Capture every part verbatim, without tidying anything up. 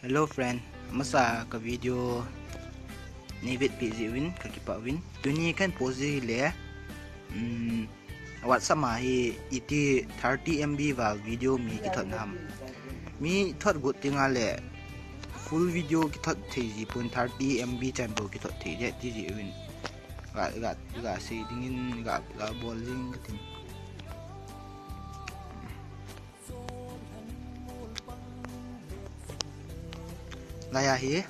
Hello friend, masa ka video nei vetpi jeh uvin ka kipah uvin. Tuni kahin post ji le, um, WhatsApp a hi iti thirty M B val video mi kithot nam. Mi thot got tinga le full video kithot thei ji pon, thirty M B chan bou kithot thei ji ti ji uvin. Ga, ga, ga sei dingin ga, ga bol jing ka tin. Laiya hi,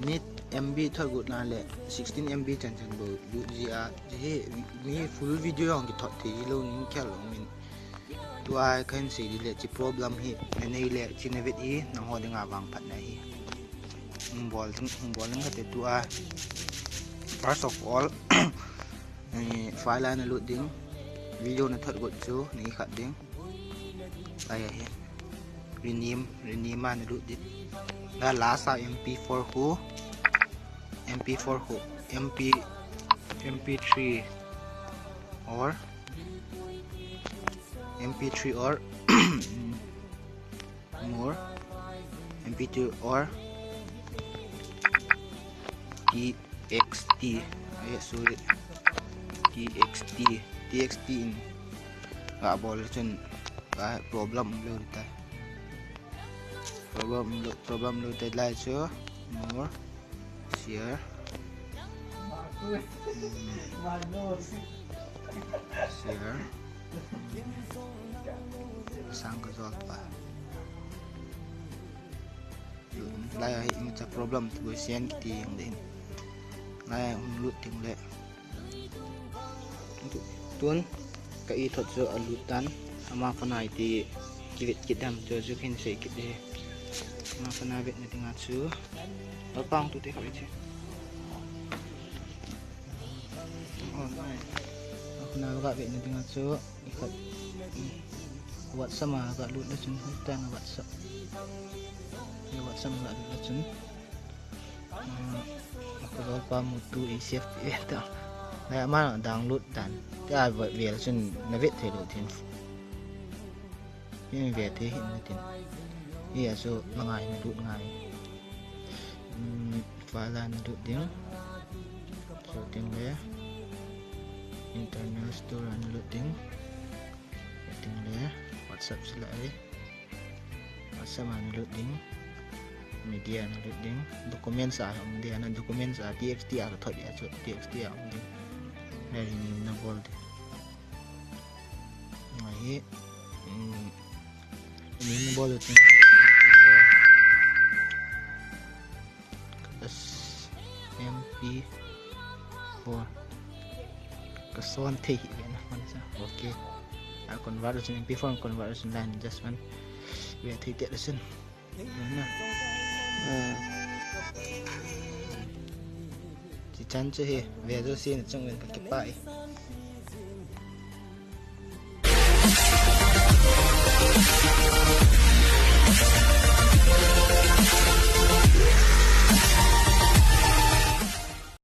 mi M B thot got na le sixteen M B chan chan bou lut ji a, hi mi full video jong kithot thei ji lou ning khel lou min. Tua kahin sei di le chi problem hi, na nei le chi na vet hi, nangho dinga vangphatna hi. Hung bol ding, hung bol ding kate tua. First of all, eh, file a na lut ding, video na thot got chu, na ikhat ding. Laiya hi. Rename, rename a na lut ding. La last a M P four khu, M P four khu, M P, M P three or M P three or more, M P two or T X T. Ai, sorry. T X T. T X T in ga bol chun ga problem lou tai. Problem lou, problem lou tai lai chu. More. Share. Share. Sang ka jol pa. Laiya hi imacha problem tu send kiti jong ding. Laiya hung lut ding le. Tun ka ithot chu alut tan. Ama phone a iti kivet kit dam chu chu kahin sei kit ding. Ama phone a vetna dinga chu. Lapang tu te kha ve che. Oh, nai. Ama phone a ga vetna dinga chu. Ikhat, WhatsApp a ga lut le chun, hoitah na WhatsApp. Ni WhatsApp a ga lut le chun. Ah, ka jol pa mu tu i save pi ta. Laiya ama download tan. Tia vet le chun na vet thei lou tin. Hin vet thei hin na tin. Hia chu na ngai na lut ngai. Hmm. File a na lut ding. Lut ding le. Internet Store a na lut ding. Lut ding le. WhatsApp sila ai. WhatsApp a na lut ding. Media na lut ding. Documents a um ding, na documents a T X T a ka thot a chu T X T a um ding. Ai, na bol ding. Ngai hi. Hmm. Ni bol ding. As M P four. Ka son thei hi ve na man sa. Okay. A convert chun M P four convert chun line adjustment. Ve thei te chun. Na. Ah. Chi chan chu hi ve jo si na chung ven ka kipah e.